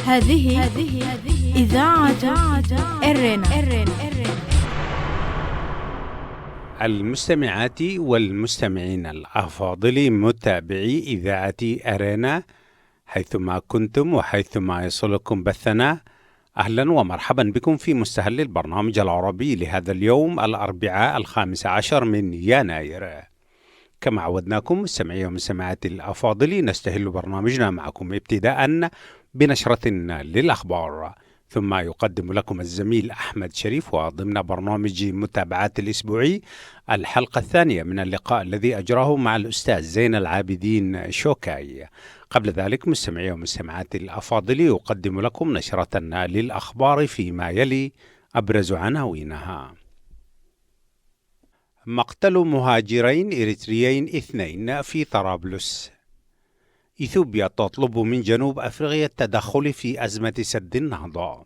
هذه إذاعة إرنا. المستمعات والمستمعين الأفاضل متابعي إذاعة أرينا حيثما كنتم وحيثما يصلكم بثنا، أهلا ومرحبا بكم في مستهل البرنامج العربي لهذا اليوم الأربعاء 15 من يناير. كما عودناكم مستمعي ومستمعات الأفاضل، نستهل برنامجنا معكم ابتداء بنشرة للأخبار، ثم يقدم لكم الزميل أحمد شريف وضمن برنامج متابعات الأسبوعي الحلقة الثانية من اللقاء الذي أجراه مع الأستاذ زين العابدين شوكاي. قبل ذلك مستمعي ومستمعات الأفاضل يقدم لكم نشرة للأخبار فيما يلي أبرز عناوينها: مقتل مهاجرين إريتريين 2 في طرابلس، إثيوبيا تطلب من جنوب أفريقيا التدخل في أزمة سد النهضة،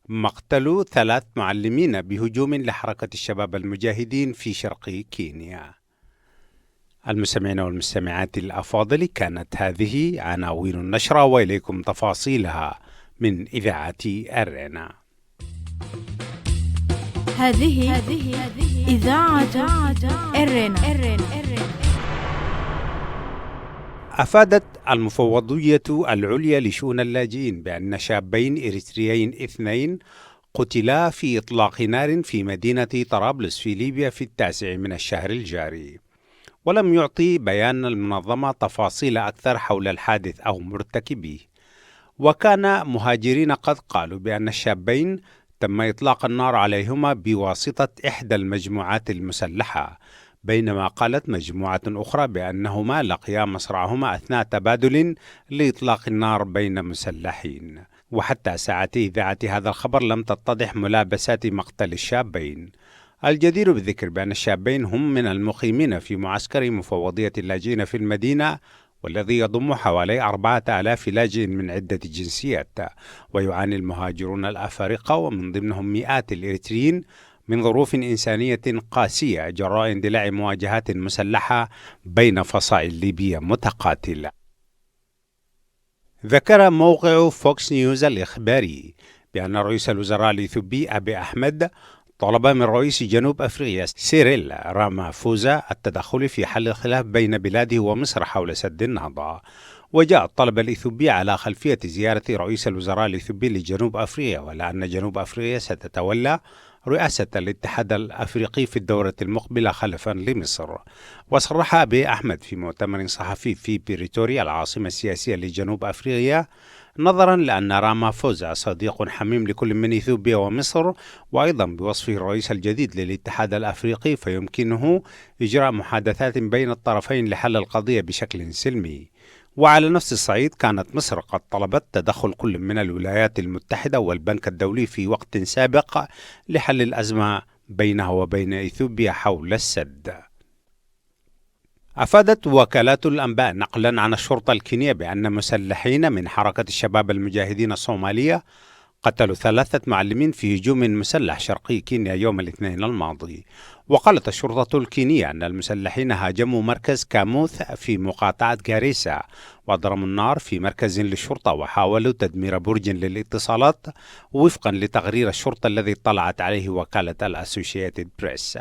مقتل 3 معلمين بهجوم لحركة الشباب المجاهدين في شرق كينيا. المستمعين والمستمعات الأفاضل، كانت هذه عناوين النشرة وإليكم تفاصيلها من إذاعة أرينا. هذه إذاعة أرينا. أفادت المفوضية العليا لشؤون اللاجئين بأن شابين إريتريين 2 قتلا في إطلاق نار في مدينة طرابلس في ليبيا في 9 من الشهر الجاري، ولم يعطي بيان المنظمة تفاصيل أكثر حول الحادث أو مرتكبيه. وكان مهاجرين قد قالوا بأن الشابين تم إطلاق النار عليهما بواسطة إحدى المجموعات المسلحة، بينما قالت مجموعة أخرى بأنهما لقيا مصرعهما أثناء تبادل لإطلاق النار بين مسلحين. وحتى ساعة إذاعة هذا الخبر لم تتضح ملابسات مقتل الشابين. الجدير بالذكر بأن الشابين هم من المقيمين في معسكر مفوضية اللاجئين في المدينة، والذي يضم حوالي 4000 لاجئ من عدة جنسيات، ويعاني المهاجرون الأفارقة ومن ضمنهم مئات الإريتريين من ظروف إنسانية قاسية جراء اندلاع مواجهات مسلحة بين فصائل ليبية متقاتلة. ذكر موقع فوكس نيوز الإخباري بأن رئيس الوزراء الإثيوبي أبي أحمد طلب من رئيس جنوب أفريقيا سيريل رامافوزا التدخل في حل الخلاف بين بلاده ومصر حول سد النهضة. وجاء الطلب الإثيوبي على خلفية زيارة رئيس الوزراء الإثيوبي لجنوب أفريقيا، ولأن جنوب أفريقيا ستتولى رئاسة الاتحاد الأفريقي في الدورة المقبلة خلفا لمصر. وصرح أبي أحمد في مؤتمر صحفي في بريتوريا العاصمة السياسية لجنوب أفريقيا: نظرا لأن رامافوزا صديق حميم لكل من إثيوبيا ومصر، وأيضا بوصفه الرئيس الجديد للاتحاد الأفريقي، فيمكنه إجراء محادثات بين الطرفين لحل القضية بشكل سلمي. وعلى نفس الصعيد كانت مصر قد طلبت تدخل كل من الولايات المتحدة والبنك الدولي في وقت سابق لحل الأزمة بينها وبين إثيوبيا حول السد. أفادت وكالات الأنباء نقلا عن الشرطة الكينية بأن مسلحين من حركة الشباب المجاهدين الصومالية قتلوا 3 معلمين في هجوم مسلح شرقي كينيا يوم الاثنين الماضي. وقالت الشرطة الكينية أن المسلحين هاجموا مركز كاموث في مقاطعة غاريسا وضربوا النار في مركز للشرطة وحاولوا تدمير برج للاتصالات، وفقا لتقرير الشرطة الذي اطلعت عليه وكالة الأسوشيتد بريس.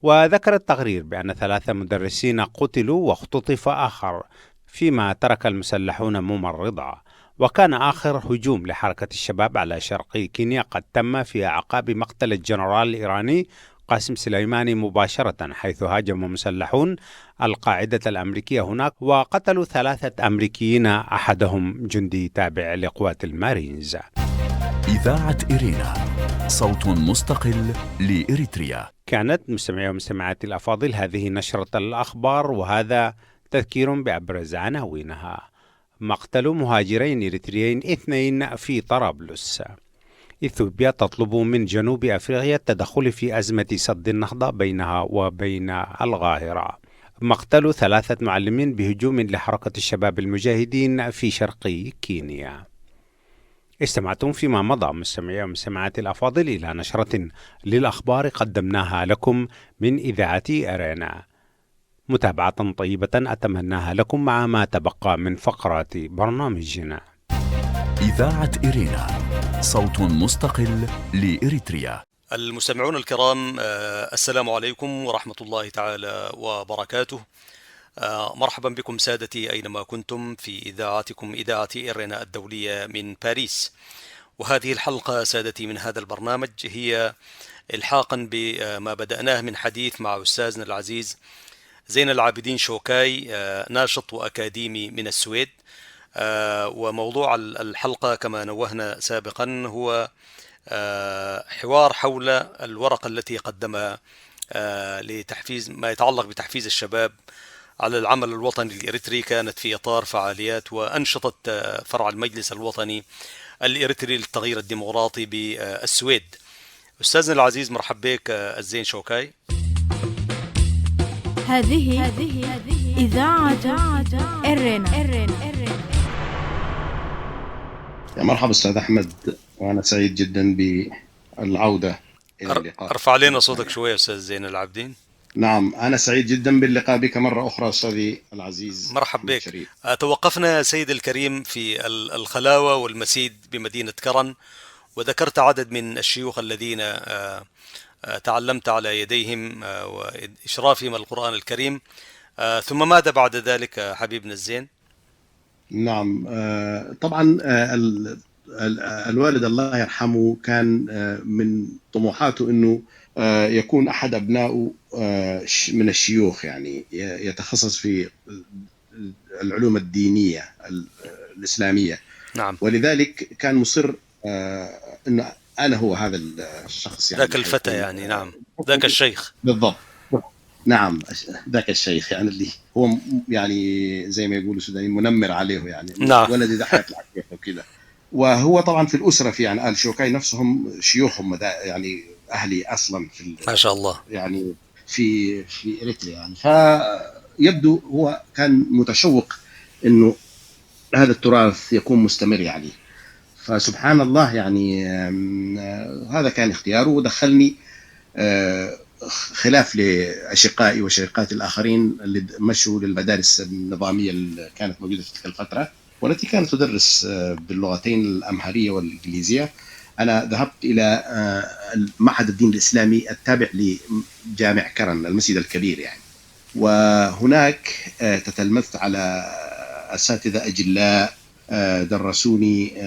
وذكر التقرير بأن 3 مدرسين قتلوا واختطف آخر، فيما ترك المسلحون ممرضة. وكان آخر هجوم لحركة الشباب على شرقي كينيا قد تم في أعقاب مقتل الجنرال الإيراني قاسم سليماني مباشرة، حيث هاجم مسلحون القاعدة الأمريكية هناك وقتلوا 3 أمريكيين أحدهم جندي تابع لقوات المارينز. إذاعة إرينا، صوت مستقل لإريتريا. كانت مستمعي ومستمعاتي الأفاضل هذه نشرة الأخبار، وهذا تذكير بأبرز عناوينها: مقتل مهاجرين إريتريين 2 في طرابلس، إثيوبيا تطلب من جنوب أفريقيا التدخل في أزمة سد النهضة بينها وبين القاهرة، مقتل 3 معلمين بهجوم لحركة الشباب المجاهدين في شرق كينيا. استمعتم فيما مضى مستمعي ومستمعاتي الأفاضل إلى نشرة للأخبار قدمناها لكم من إذاعة أرينا. متابعة طيبة أتمناها لكم مع ما تبقى من فقرات برنامجنا. إذاعة إرينا، صوت مستقل لإريتريا. المستمعون الكرام، السلام عليكم ورحمة الله تعالى وبركاته. مرحبا بكم سادتي أينما كنتم في إذاعتكم إذاعة إرينا الدولية من باريس. وهذه الحلقة سادتي من هذا البرنامج هي إلحاقا بما بدأناه من حديث مع أستاذنا العزيز زين العابدين شوكاي، ناشط وأكاديمي من السويد. وموضوع الحلقة كما نوهنا سابقا هو حوار حول الورقة التي قدمها لتحفيز ما يتعلق بتحفيز الشباب على العمل الوطني الإريتري، كانت في إطار فعاليات وأنشطة فرع المجلس الوطني الإريتري للتغيير الديمقراطي بالسويد. أستاذنا العزيز مرحب بك الزين شوكاي. هذه إذاعة إرينا. يا مرحبا أستاذ أحمد، وأنا سعيد جدا بالعودة إلى اللقاء. ارفع لنا صوتك شوية أستاذ زين العابدين. نعم، أنا سعيد جدا باللقاء بك مرة أخرى أستاذي العزيز. مرحب بك. توقفنا سيد الكريم في الخلاوة والمسيد بمدينة كرن، وذكرت عدد من الشيوخ الذين تعلمت على يديهم وإشرافهم القرآن الكريم، ثم ماذا بعد ذلك حبيبنا الزين؟ نعم، طبعا الوالد الله يرحمه كان من طموحاته أنه يكون أحد أبنائه من الشيوخ، يعني يتخصص في العلوم الدينية الإسلامية. نعم. ولذلك كان مصر أنه أنا هو هذا الشخص، يعني ذاك الفتى، يعني نعم، ذاك الشيخ بالضبط. نعم، ذاك الشيخ، يعني اللي هو يعني زي ما يقولوا السودانيين منمر عليه، يعني نعم. ولدي ده حيطلع شيخ وكذا. وهو طبعا في الأسرة في يعني آل شوكاي نفسهم شيوخهم، يعني أهلي أصلا في ما شاء الله، يعني في إريتريا يعني. فيبدو هو كان متشوق إنه هذا التراث يكون مستمر يعني. فسبحان الله، يعني هذا كان اختياره، ودخلني خلاف لأشقائي وشقيقاتي الآخرين اللي مشوا للمدارس النظامية اللي كانت موجودة في تلك الفترة، والتي كانت تدرس باللغتين الأمهرية والإنجليزية. أنا ذهبت إلى معهد الدين الإسلامي التابع لجامع كرن، المسجد الكبير يعني، وهناك تتلمذت على أساتذة أجلاء درسوني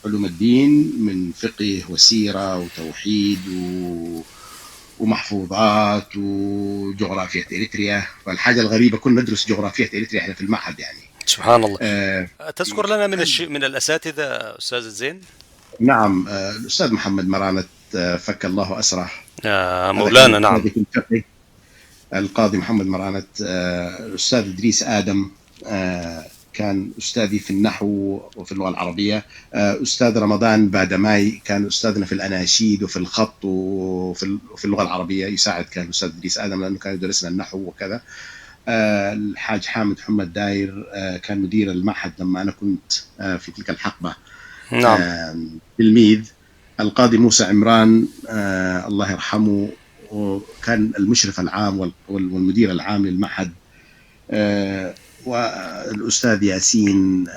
علوم الدين من فقه وسيرة وتوحيد ومحفوظات وجغرافية إريتريا. والحاجة الغريبة كنا ندرس جغرافية إريتريا احنا في المعهد يعني. سبحان الله. تذكر لنا من الأساتذة أستاذ الزين؟ نعم، الأستاذ محمد مرانة، فك الله أسره، مولانا. نعم، القاضي محمد مرانة. الأستاذ إدريس آدم كان أستاذي في النحو وفي اللغة العربية. أستاذ رمضان بادماي كان أستاذنا في الأناشيد وفي الخط وفي اللغة العربية، يساعد كان الأستاذ إدريس آدم لأنه كان يدرسنا النحو وكذا. الحاج حامد حمد داير كان مدير المعهد لما أنا كنت في تلك الحقبة. نعم. تلميذ. القاضي موسى عمران الله يرحمه، وكان المشرف العام والمدير العام للمعهد. والأستاذ ياسين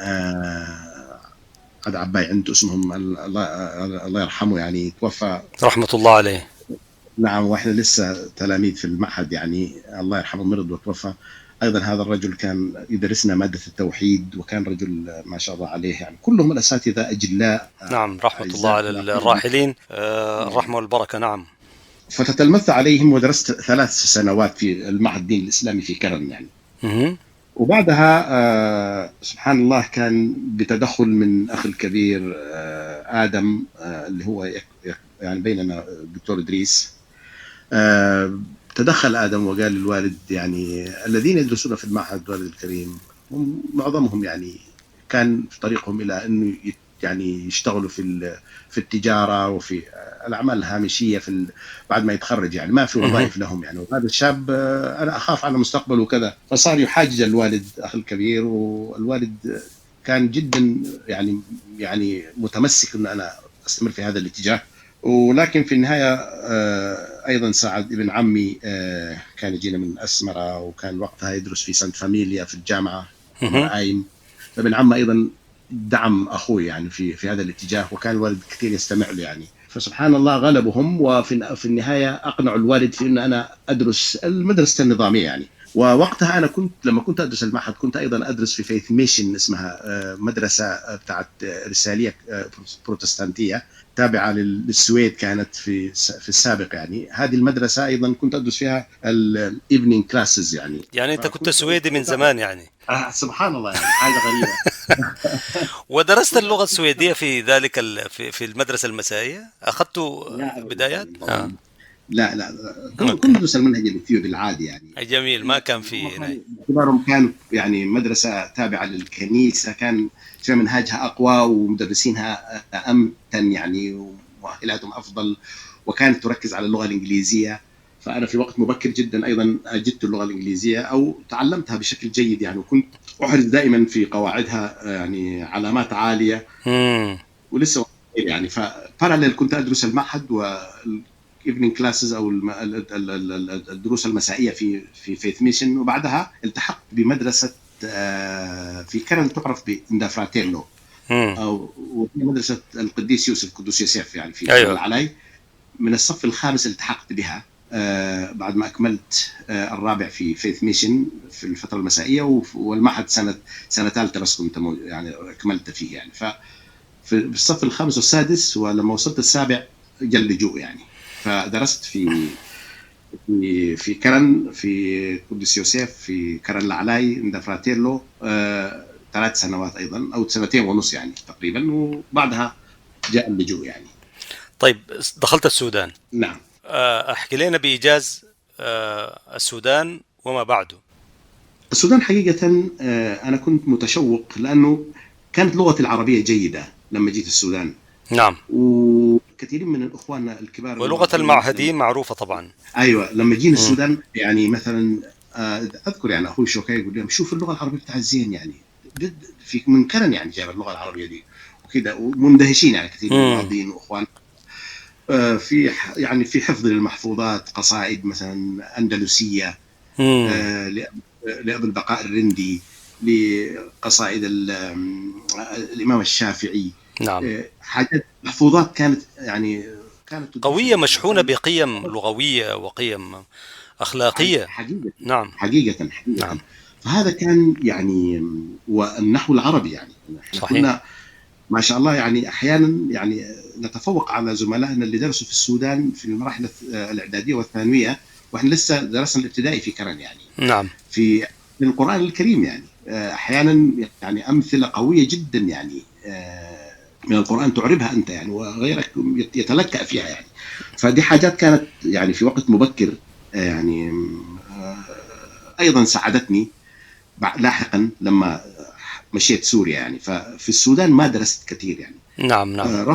عد عباي، عنده اسمهم الله يرحمه، يعني توفى رحمة الله عليه. نعم، وإحنا لسه تلاميذ في المعهد يعني، الله يرحمه مرض وتوفى. أيضا هذا الرجل كان يدرسنا مادة التوحيد، وكان رجل ما شاء الله عليه، يعني كلهم الأساتذة أجلاء. نعم، رحمة الله على الراحلين، الرحمة والبركة. نعم. فتتلمذت عليهم ودرست 3 سنوات في المعهد الدين الإسلامي في كرن يعني. وبعدها سبحان الله كان بتدخل من أخي الكبير آدم، اللي هو يعني بيننا الدكتور إدريس. تدخل آدم وقال للوالد، يعني الذين يدرسون في المعهد والد الكريم هم معظمهم يعني كان في طريقهم إلى أنه يعني يشتغلوا في التجارة وفي الأعمال الهامشية في بعد ما يتخرج، يعني ما في وظائف لهم يعني. وهذا الشاب أنا أخاف على مستقبله وكذا. فصار يحاجج الوالد أخي الكبير، والوالد كان جدا يعني متمسك أن أنا أستمر في هذا الاتجاه. ولكن في النهاية أيضا ساعد ابن عمي، كان يجينا من أسمرة وكان وقتها يدرس في سانت فاميليا في الجامعة قايم. فابن عمي أيضا دعم اخوي يعني في هذا الاتجاه، وكان الوالد كثير يستمع له يعني. فسبحان الله غلبهم، وفي النهاية اقنعوا الوالد في انه انا ادرس المدرسة النظامية يعني. ووقتها انا كنت لما كنت ادرس المعهد كنت ايضا ادرس في Faith Mission، اسمها مدرسه بتاعت رساليه بروتستانتيه تابعه للسويد كانت في السابق يعني. هذه المدرسة ايضا كنت ادرس فيها ال evening classes يعني. يعني انت كنت سويدي من زمان يعني. سبحان الله يعني حاجة غريبة. ودرست اللغة السويدية في ذلك في المدرسة المسائيه؟ اخذت بدايات؟ لا لا، كنت ندرس المنهج الاثيوبي العادي يعني. جميل، ما كان في باعتبارهم كانوا يعني مدرسه تابعه للكنيسة، كان شوي منهاجها اقوى ومدرسينها امتن يعني ومؤهلاتهم افضل، وكانت تركز على اللغة الانجليزية. فانا في وقت مبكر جدا ايضا اجدت اللغة الانجليزية او تعلمتها بشكل جيد يعني، وكنت احرز دائما في قواعدها يعني علامات عالية. ولسه يعني ف parallel كنت ادرس المعهد وال evening classes او الدروس المسائيه في Faith Mission، وبعدها التحقت بمدرسة في كرن تعرف باندافراتيلو، او مدرسه القديس يوسف، قدوس يوسف يعني في العلاي. من الصف الخامس التحقت بها بعد ما اكملت الرابع في Faith Mission في الفترة المسائيه، والمعهد سنة ثالثة بس كنت يعني اكملت فيه يعني. ف في الصف الخامس والسادس، ولما وصلت السابع جا اللجوء يعني. فدرست في كرن، في قدس يوسف، في كرن العلاي اندافراتيلو 3 سنوات ايضا او 2.5 سنين يعني تقريبا، وبعدها جاء اللجوء يعني. طيب دخلت السودان. نعم. احكي لنا بإيجاز السودان وما بعده. السودان حقيقة أنا كنت متشوق لأنه كانت لغتي العربية جيدة لما جيت السودان. نعم. وكثيرين من الأخوان الكبار، ولغة المعهدين معروفة طبعا. أيوة، لما جينا السودان يعني مثلا أذكر يعني أخوي شوكاي يقول لي شوف اللغة العربية بتاع الزين يعني في من كرن يعني جاب اللغة العربية دي وكده، ومندهشين يعني كثير من المعهدين وأخوان في يعني في حفظ للمحفوظات، قصائد مثلا أندلسية لأبو البقاء الرندي، لقصائد الإمام الشافعي. نعم. حاجات محفوظات كانت يعني كانت قوية مشحونة بقيم لغوية وقيم أخلاقية. حقيقة. نعم. حقيقة. نعم. فهذا كان يعني، والنحو العربي يعني صحيح. كنا ما شاء الله يعني أحيانا يعني نتفوق على زملائنا اللي درسوا في السودان في المراحل الإعدادية والثانوية، وإحنا لسه درسنا الابتدائي في كرن يعني. نعم. في القرآن الكريم يعني أحيانا يعني أمثلة قوية جدا يعني من القرآن تعربها أنت يعني وغيرك يتلكأ فيها يعني. فدي حاجات كانت يعني في وقت مبكر يعني أيضا ساعدتني لاحقا لما مشيت سوريا يعني. ففي السودان ما درست كثير يعني. نعم نعم.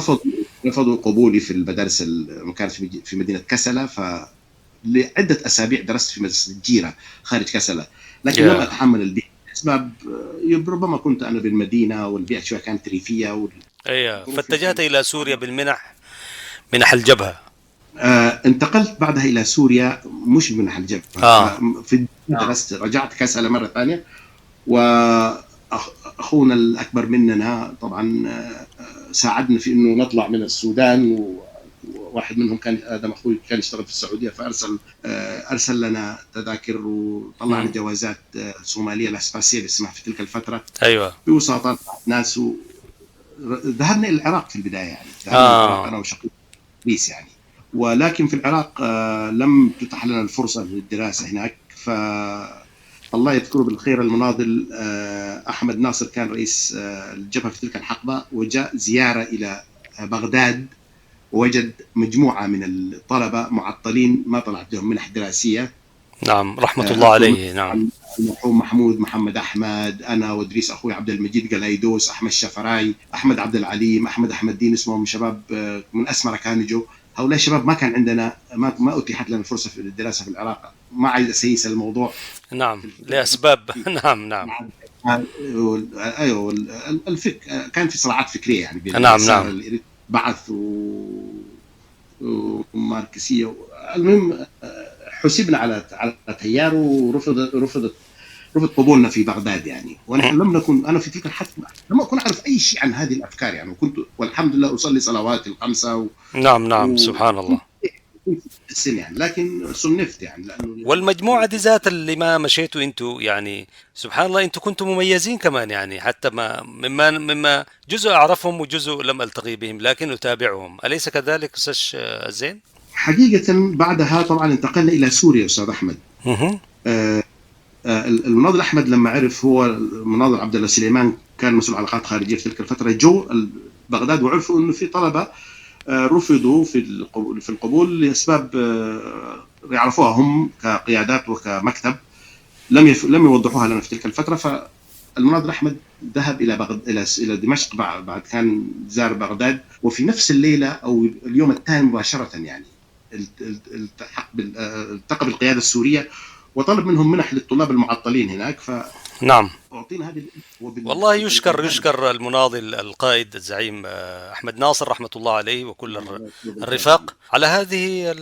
رفضوا قبولي في المدارس اللي كانت في مدينة كسلة، فلعدة أسابيع درست في مدرسة الجيرة خارج كسلة، لكن لم أتحمل البيئة أسباب، ربما كنت أنا بالمدينة والبيئة شوية كانت ريفية أيوة. فاتجهت إلى سوريا بالمنح، منح الجبهة. انتقلت بعدها إلى سوريا مش بمنح الجبهة. في درست، رجعت كسلة مرة ثانية، وأخونا الأكبر مننا طبعا ساعدنا في إنه نطلع من السودان، وواحد منهم كان آدم أخوي كان يشتغل في السعودية، فأرسل أرسل لنا تذاكر وطلعنا جوازات صومالية لاسباسية اسمها في تلك الفترة. أيوة. بوساطات ناس، ذهبنا إلى العراق في البداية يعني. ذهبنا العراق أنا وشقيقي إدريس يعني، ولكن في العراق لم تتح لنا الفرصة للدراسة هناك. ف الله يذكره بالخير المناضل أحمد ناصر كان رئيس الجبهة في تلك الحقبة، وجاء زيارة إلى بغداد ووجد مجموعة من الطلبة معطلين ما طلعت لهم منح دراسية. نعم، رحمة الله عليه. نعم. المرحوم محمود محمد أحمد، أنا وإدريس أخوي عبد المجيد قلايدوس، أحمد شفراي، أحمد عبد العليم، أحمد أحمد دين، اسمهم شباب من أسمر كانجو. هؤلاء الشباب ما كان عندنا، ما أتيحت لنا الفرصة في الدراسة في العراق. ما عايز أسيس الموضوع. نعم، لأسباب. نعم نعم. أيوه، كان في صراعات فكرية يعني بين نعم نعم. بعث وماركسية. المهم حسبنا على تيار، ورفضت رفض قبولنا في بغداد يعني. ونحن لم نكن، انا في تلك الحقبة لم اكن اعرف اي شيء عن هذه الافكار يعني، وكنت والحمد لله اصلي صلوات الخمسة نعم نعم، سبحان الله. السن يعني، لكن صنفت يعني لانه والمجموعة دي ذات اللي ما مشيتوا انتوا يعني، سبحان الله انتوا كنتوا مميزين كمان يعني، حتى ما مما جزء اعرفهم وجزء لم التقي بهم لكن اتابعهم، اليس كذلك استاذ زين؟ حقيقة بعدها طبعا انتقلنا الى سوريا استاذ احمد. المناضل احمد لما عرف، هو المناضل عبد الله سليمان كان مسؤول علاقات خارجية في تلك الفترة، جو بغداد وعرفوا انه في طلبه رفضوا في القبول لاسباب يعرفوها هم كقيادات وكمكتب، لم يوضحوها لنا في تلك الفترة. فالمناضل احمد ذهب الى الى دمشق بعد كان زار بغداد، وفي نفس الليلة او اليوم الثاني مباشرة يعني التقى بالقيادة السورية وطلب منهم منح للطلاب المعطلين هناك. نعم، اعطينا هذه والله يشكر المناضل القائد الزعيم احمد ناصر رحمه الله عليه وكل الرفاق على هذه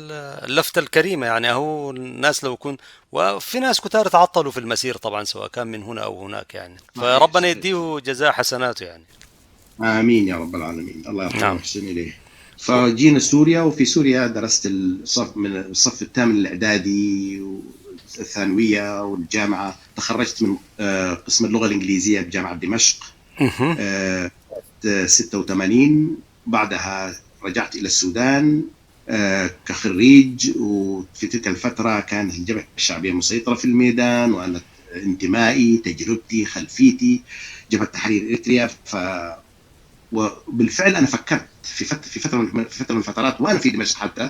اللفته الكريمة يعني. اهو الناس لو كنت، وفي ناس كتار تعطلوا في المسير طبعا سواء كان من هنا او هناك يعني، فربنا يديه جزاء حسناته يعني. امين يا رب العالمين، الله يرحمه ويحسن اليه. فجينا سوريا، وفي سوريا درست الصف من الصف الثامن الاعدادي الثانوية والجامعة. تخرجت من قسم اللغة الإنجليزية بجامعة دمشق 86. بعدها رجعت إلى السودان كخريج، وفي تلك الفترة كانت الجبهة الشعبية مسيطرة في الميدان، وأنا انتمائي تجربتي خلفيتي جبهة تحرير إريتريا. وبالفعل أنا فكرت في فترة من الفترات وأنا في دمشق حتى،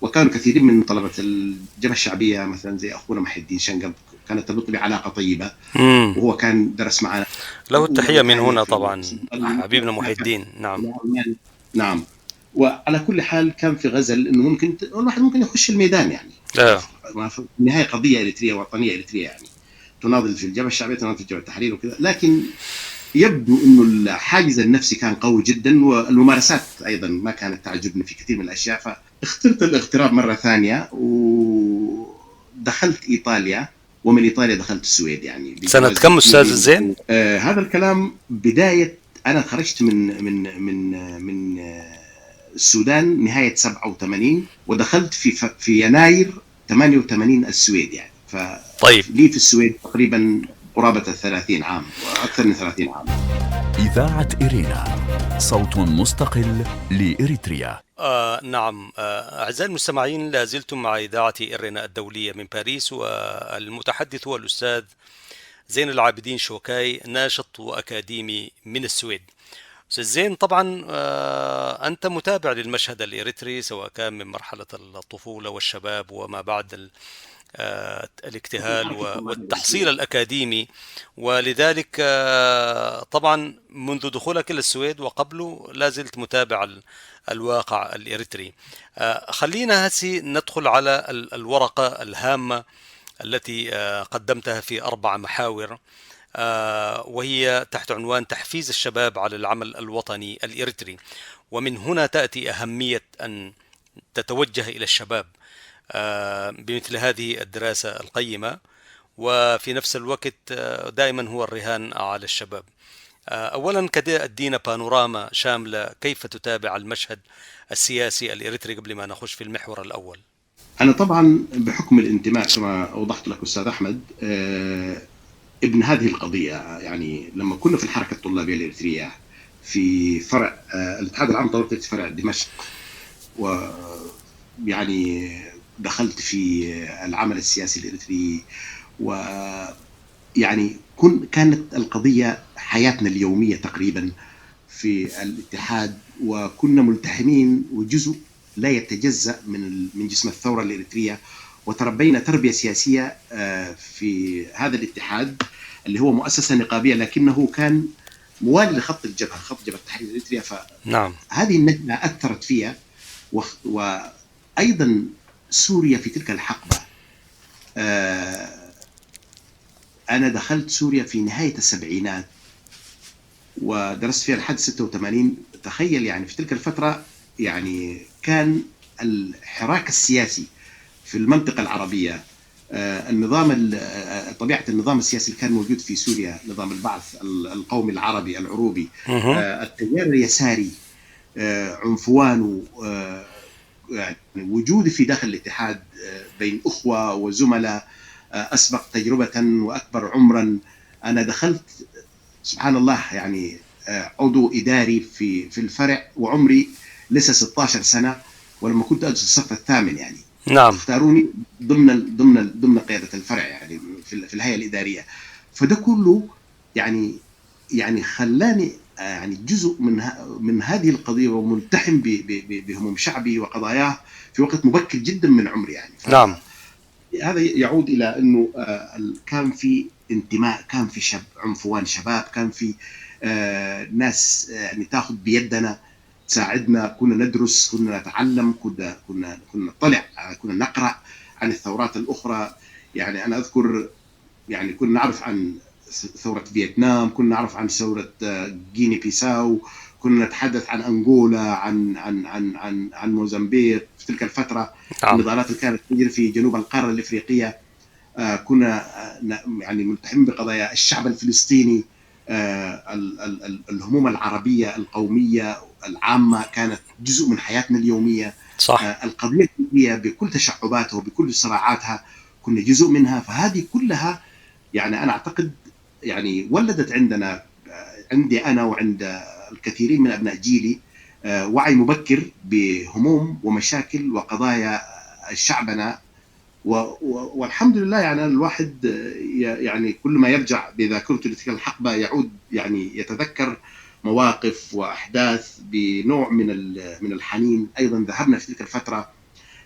وكانوا كثيرين من طلبة الجبهة الشعبية مثلا زي أخونا محي الدين شنقب كانت تربط بعلاقة طيبة، وهو كان درس معنا، له التحية من هنا طبعا حبيبنا محي الدين. نعم نعم. وعلى كل حال كان في غزل إنه ممكن الواحد ممكن يخش الميدان يعني. في النهاية قضية إريترية وطنية إريترية يعني، تناضل في الجبهة الشعبية، تناضل في جبهة التحرير وكذا، لكن يبدو انه الحاجز النفسي كان قوي جدا، والممارسات ايضا ما كانت تعجبني في كثير من الاشياء. فاخترت الاغتراب مرة ثانية ودخلت ايطاليا، ومن ايطاليا دخلت السويد يعني. سنة كم استاذ زين؟ هذا الكلام بداية، انا خرجت من من من من السودان نهاية 87، ودخلت في يناير 88 السويد يعني. طيب لي في السويد تقريبا قرابة 30 عام وأكثر من 30 عام. إذاعة إرينا، صوت مستقل لإريتريا. نعم، أعزائي المستمعين، لا زلتم مع إذاعة إرينا الدولية من باريس، والمتحدث هو الأستاذ زين العابدين شوكاي، ناشط وأكاديمي من السويد. أستاذ زين، طبعا أنت متابع للمشهد الإريتري سواء كان من مرحلة الطفولة والشباب وما بعد الاجتهال والتحصيل الأكاديمي، ولذلك طبعا منذ دخولك إلى السويد وقبله لا زلت متابع الواقع الإريتري. خلينا هسي ندخل على الورقة الهامة التي قدمتها في 4 محاور، وهي تحت عنوان تحفيز الشباب على العمل الوطني الإريتري. ومن هنا تأتي أهمية أن تتوجه إلى الشباب بمثل هذه الدراسة القيمة، وفي نفس الوقت دائما هو الرهان على الشباب. أولا كده أدينا بانوراما شاملة كيف تتابع المشهد السياسي الإريتري قبل ما نخش في المحور الأول. أنا طبعا بحكم الانتماء كما أوضحت لك أستاذ أحمد ابن هذه القضية يعني، لما كنا في الحركة الطلابية الإريترية في فرع الاتحاد العام طلبة فرع دمشق، ويعني دخلت في العمل السياسي الإريتري، ويعني كانت القضية حياتنا اليومية تقريبا في الاتحاد، وكنا ملتحمين وجزء لا يتجزأ من جسم الثورة الإريترية، وتربينا تربية سياسية في هذا الاتحاد اللي هو مؤسسة نقابية لكنه كان موالي لخط الجبهة، خط جبهة التحرير الإريترية. نعم، فهذه النجمة أثرت فيها، وأيضا سوريا في تلك الحقبة. أنا دخلت سوريا في نهاية السبعينات ودرست فيها لحد 86. تخيل يعني في تلك الفترة يعني كان الحراك السياسي في المنطقة العربية النظام، طبيعة النظام السياسي اللي كان موجود في سوريا، نظام البعث القومي العربي العروبي، التيار اليساري، عنفوانه، يعني وجودي في داخل الاتحاد بين أخوة وزملاء أسبق تجربة وأكبر عمرا. أنا دخلت سبحان الله يعني عضو إداري في الفرع وعمري لسه 16 سنة، ولما كنت أدرس الصف الثامن يعني. نعم. اختاروني ضمن ضمن ضمن قيادة الفرع يعني في الهيئة الإدارية. فده كله يعني خلاني يعني جزء من هذه القضية وملتحم بهموم شعبي وقضاياه في وقت مبكر جدا من عمري يعني. نعم. هذا يعود إلى أنه كان في انتماء، كان في عنفوان شباب، كان في ناس يعني تاخذ بيدنا، تساعدنا، كنا ندرس، كنا نتعلم، كنا نطلع، كنا نقرأ عن الثورات الأخرى. يعني أنا أذكر يعني كنا نعرف عن ثورة فيتنام، كنا نعرف عن ثورة غيني بيساو، كنا نتحدث عن أنغولا، عن عن عن عن عن موزمبيق في تلك الفترة. النضالات اللي كانت تجري في جنوب القارة الإفريقية، كنا يعني ملتحمين بقضايا الشعب الفلسطيني، الهموم العربية القومية العامة كانت جزء من حياتنا اليومية. صح. القضية الليبية بكل تشعباتها وبكل صراعاتها كنا جزء منها. فهذه كلها يعني أنا أعتقد يعني ولدت عندنا، عندي أنا وعند الكثيرين من أبناء جيلي، وعي مبكر بهموم ومشاكل وقضايا شعبنا. والحمد لله يعني الواحد يعني كل ما يرجع بذاكرته لتلك الحقبة يعود يعني يتذكر مواقف وأحداث بنوع من الحنين. أيضا ذهبنا في تلك الفترة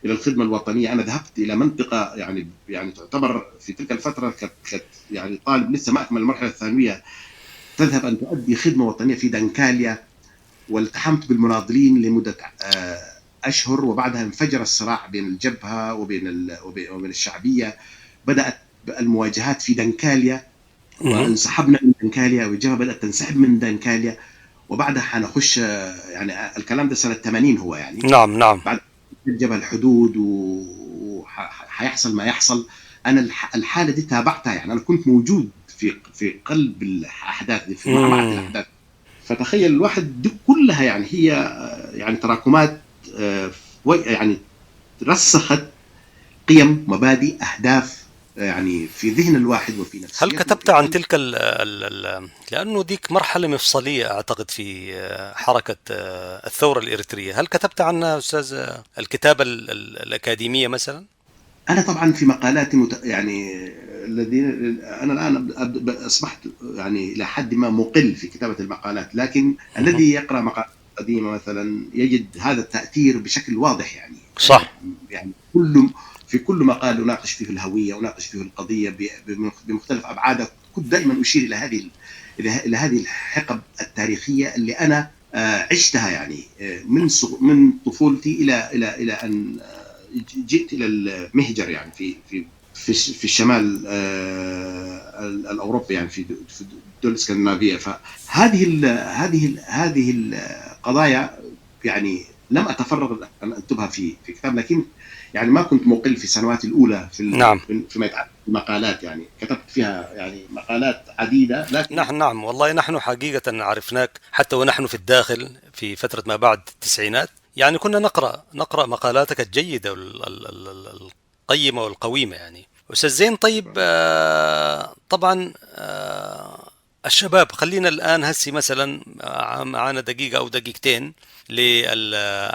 إلى الخدمة الوطنية. أنا ذهبت إلى منطقة يعني تعتبر في تلك الفترة كانت يعني طالب لسه ما أكمل المرحلة الثانوية، تذهب أن تؤدي خدمة وطنية في دنكاليا، والتحمت بالمناضلين لمدة أشهر، وبعدها انفجر الصراع بين الجبهة وبين الشعبية. بدأت المواجهات في دنكاليا وانسحبنا من دنكاليا، والجبهة بدأت تنسحب من دنكاليا، وبعدها حنخش يعني الكلام ده سنة 80 هو يعني. نعم نعم. بعد الجبهة الحدود وحيحصل ما يحصل. أنا الحالة دي تابعتها، يعني أنا كنت موجود في قلب الأحداث دي، في معمعة الأحداث. فتخيل الواحد دي كلها يعني هي يعني تراكمات يعني رسخت قيم، مبادئ، أهداف يعني في ذهن الواحد وفي نفسه. هل كتبت عن تلك ال لأنه ديك مرحلة مفصلية أعتقد في حركة الثورة الإريترية، هل كتبت عنها أستاذ الكتابة الأكاديمية مثلا؟ أنا طبعا في مقالاتي يعني الذين أنا الآن أصبحت يعني إلى حد ما مقل في كتابة المقالات، لكن الذي يقرأ مقالات قديمة مثلا يجد هذا التأثير بشكل واضح يعني. صح. يعني في كل مقال أناقش فيه الهوية، أناقش فيه القضية بمختلف أبعادها، كنت دائما أشير إلى هذه الحقب التاريخية اللي أنا عشتها يعني من طفولتي إلى إلى إلى أن جئت إلى المهجر يعني في في في في الشمال الأوروبي يعني في الدول الاسكندنافية. فهذه ال هذه ال هذه القضايا يعني لم أتفرغ أن أكتبها في كتاب، لكن يعني ما كنت مقل في السنوات الأولى في نعم. فيما يتعلق بالمقالات، يعني كتبت فيها يعني مقالات عديدة. لكن نعم والله نحن حقيقة عرفناك حتى ونحن في الداخل في فترة ما بعد التسعينات، يعني كنا نقرأ مقالاتك الجيدة القيمة والقويمة يعني. أستاذ زين، طيب طبعا الشباب، خلينا الآن هسي مثلا معانا دقيقة أو دقيقتين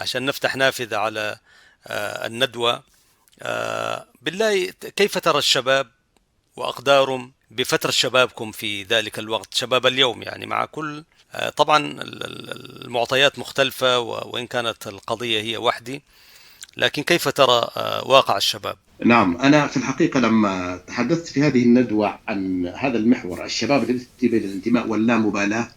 عشان نفتح نافذة على الندوة. بالله كيف ترى الشباب وأقدارهم بفترة شبابكم في ذلك الوقت، شباب اليوم يعني، مع كل طبعا المعطيات مختلفة وإن كانت القضية هي وحدي، لكن كيف ترى واقع الشباب؟ نعم، أنا في الحقيقة لما تحدثت في هذه الندوة عن هذا المحور الشباب الذي بين الانتماء واللامبالاة،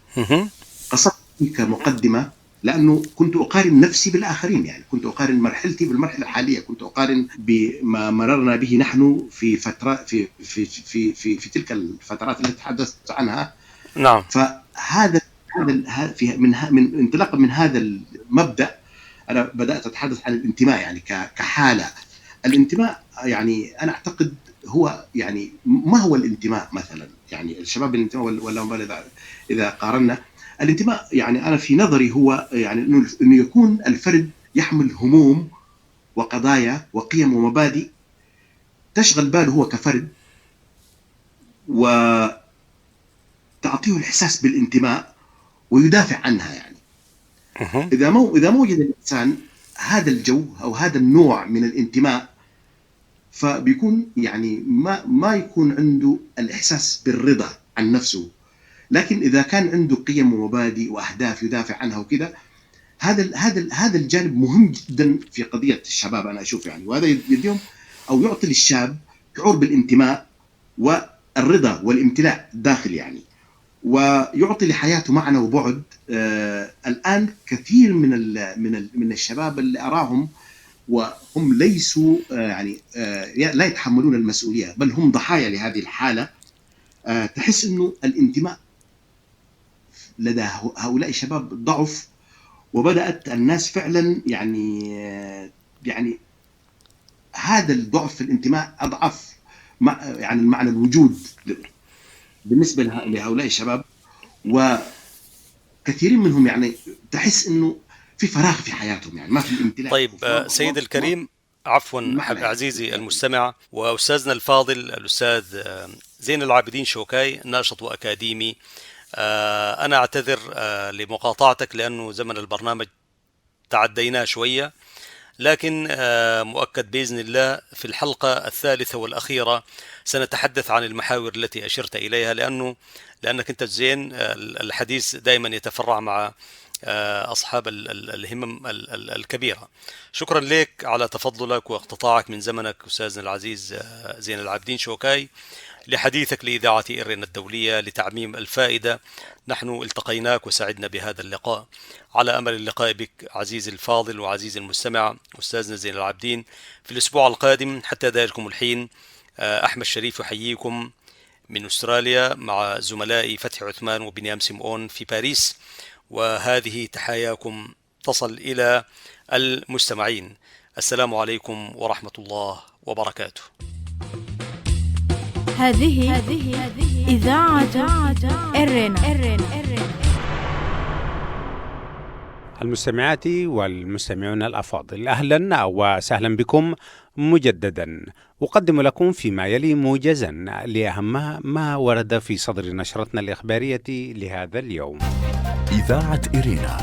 قصدت كمقدمة لأنه كنت أقارن نفسي بالآخرين، يعني كنت أقارن مرحلتي بالمرحلة الحالية، كنت أقارن بما مررنا به نحن في فترة في في في في, في تلك الفترات التي تحدثت عنها. نعم. فهذا هذا في من انطلاقا من هذا المبدأ أنا بدأت أتحدث عن الانتماء يعني كحالة. الانتماء يعني أنا أعتقد هو يعني ما هو الانتماء مثلا؟ يعني الشباب الانتماء ولا اذا قارنا الانتماء، يعني انا في نظري هو يعني انه يكون الفرد يحمل هموم وقضايا وقيم ومبادئ تشغل باله هو كفرد، وتعطيه الإحساس بالانتماء ويدافع عنها. يعني إذا ما وجد الإنسان هذا الجو أو هذا النوع من الانتماء، فبيكون يعني ما يكون عنده الإحساس بالرضا عن نفسه. لكن إذا كان عنده قيم ومبادئ وأهداف يدافع عنها وكذا، هذا الجانب مهم جدا في قضية الشباب أنا أشوف يعني، وهذا يديهم أو يعطي للشاب شعور بالانتماء والرضا والامتلاء الداخلي يعني، ويعطي لحياته معنى وبعد. الآن كثير من الشباب اللي أراهم وهم ليسوا يعني لا يتحملون المسؤولية، بل هم ضحايا لهذه الحالة. تحس إنه الانتماء لدى هؤلاء الشباب ضعف، وبدأت الناس فعلا يعني هذا الضعف في الانتماء أضعف يعني معنى الوجود بالنسبة لهؤلاء الشباب، وكثيرين منهم يعني تحس إنه في فراغ في حياتهم، يعني ما في الامتلاك. طيب سيد الكريم، عفوا عزيزي المستمع وأستاذنا الفاضل الأستاذ زين العابدين شوكاي، ناشط وأكاديمي، أنا أعتذر لمقاطعتك لأنه زمن البرنامج تعديناه شوية، لكن مؤكد بإذن الله في الحلقة الثالثة والأخيرة سنتحدث عن المحاور التي أشرت إليها، لأنك أنت زين الحديث دائما يتفرع مع أصحاب الهمم الكبيرة. شكرا لك على تفضلك واقتطاعك من زمنك أستاذنا العزيز زين العابدين شوكاي لحديثك لإذاعة إرنا الدولية لتعميم الفائدة. نحن التقيناك وسعدنا بهذا اللقاء، على أمل اللقاء بك عزيزي الفاضل وعزيزي المستمع أستاذنا زين العابدين في الأسبوع القادم. حتى ذلكم الحين، أحمد شريف يحييكم من أستراليا مع زملائي فتحي عثمان وبنيام سيمون في باريس، وهذه تحاياكم تصل إلى المستمعين. السلام عليكم ورحمة الله وبركاته. هذه إذاعة إرنا. المستمعات والمستمعون الأفاضل، أهلا وسهلا بكم مجددا. أقدم لكم فيما يلي موجزا لأهم ما ورد في صدر نشرتنا الإخبارية لهذا اليوم. إذاعة إرينا،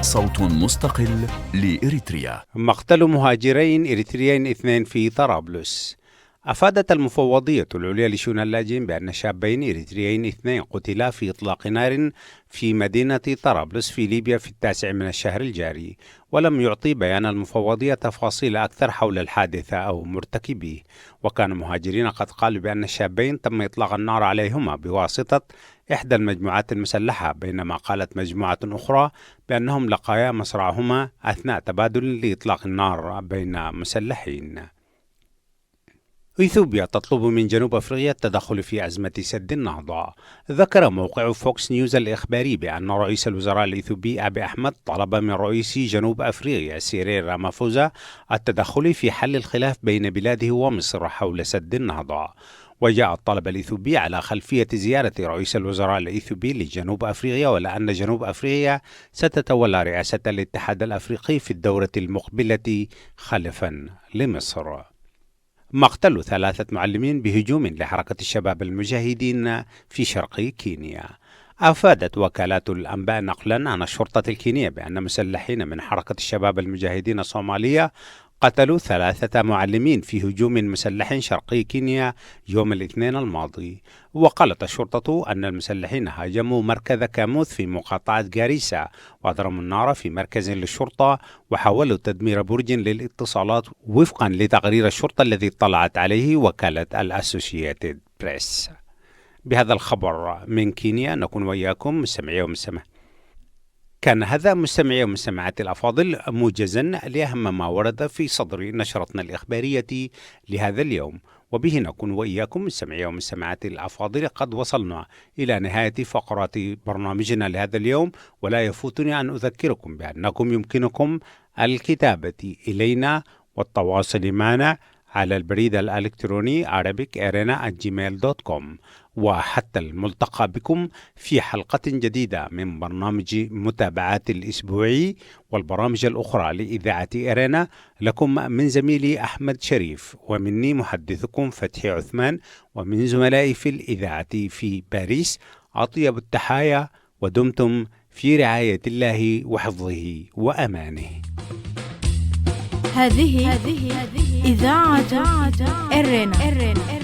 صوت مستقل لإريتريا. مقتل مهاجرين إريتريين 2 في طرابلس. أفادت المفوضية العليا لشؤون اللاجئين بأن شابين إريتريين 2 قتلا في إطلاق نار في مدينة طرابلس في ليبيا في 9 من الشهر الجاري، ولم يعطي بيان المفوضية تفاصيل أكثر حول الحادثة أو مرتكبيه. وكان مهاجرين قد قالوا بأن الشابين تم إطلاق النار عليهما بواسطة إحدى المجموعات المسلحة، بينما قالت مجموعة أخرى بأنهم لقيا مصرعهما أثناء تبادل لإطلاق النار بين مسلحين. إثيوبيا تطلب من جنوب أفريقيا التدخل في أزمة سد النهضة. ذكر موقع فوكس نيوز الإخباري بأن رئيس الوزراء الإثيوبي أبي أحمد طلب من رئيس جنوب أفريقيا سيريل رامافوزا التدخل في حل الخلاف بين بلاده ومصر حول سد النهضة. وجاء الطلب الإثيوبي على خلفية زيارة رئيس الوزراء الإثيوبي لجنوب أفريقيا، ولأن جنوب أفريقيا ستتولى رئاسة الاتحاد الأفريقي في الدورة المقبلة خلفا لمصر. مقتل 3 معلمين بهجوم لحركة الشباب المجاهدين في شرق كينيا. أفادت وكالات الأنباء نقلا عن الشرطة الكينية بأن مسلحين من حركة الشباب المجاهدين الصومالية قتلوا 3 معلمين في هجوم مسلح شرقي كينيا يوم الاثنين الماضي. وقالت الشرطة أن المسلحين هاجموا مركز كاموث في مقاطعة غاريسا وأضرموا النار في مركز للشرطة وحاولوا تدمير برج للاتصالات وفقا لتقرير الشرطة الذي اطلعت عليه وكالة الأسوشيتد بريس. بهذا الخبر من كينيا نكون وإياكم مستمعي ومستمع. كان هذا مستمعي ومستمعاتي الأفاضل موجزا لأهم ما ورد في صدر نشرتنا الإخبارية لهذا اليوم، وبه نكون وإياكم مستمعي ومستمعاتي الأفاضل قد وصلنا إلى نهاية فقرات برنامجنا لهذا اليوم. ولا يفوتني أن أذكركم بأنكم يمكنكم الكتابة إلينا والتواصل معنا على البريد الإلكتروني arabicarena@gmail.com. وحتى الملتقى بكم في حلقة جديدة من برنامج متابعات الأسبوعي والبرامج الأخرى لإذاعة إرينا، لكم من زميلي أحمد شريف، ومني محدثكم فتحي عثمان، ومن زملائي في الإذاعة في باريس أطيب التحايا، ودمتم في رعاية الله وحفظه وأمانه. هذه إذاعة إرينا.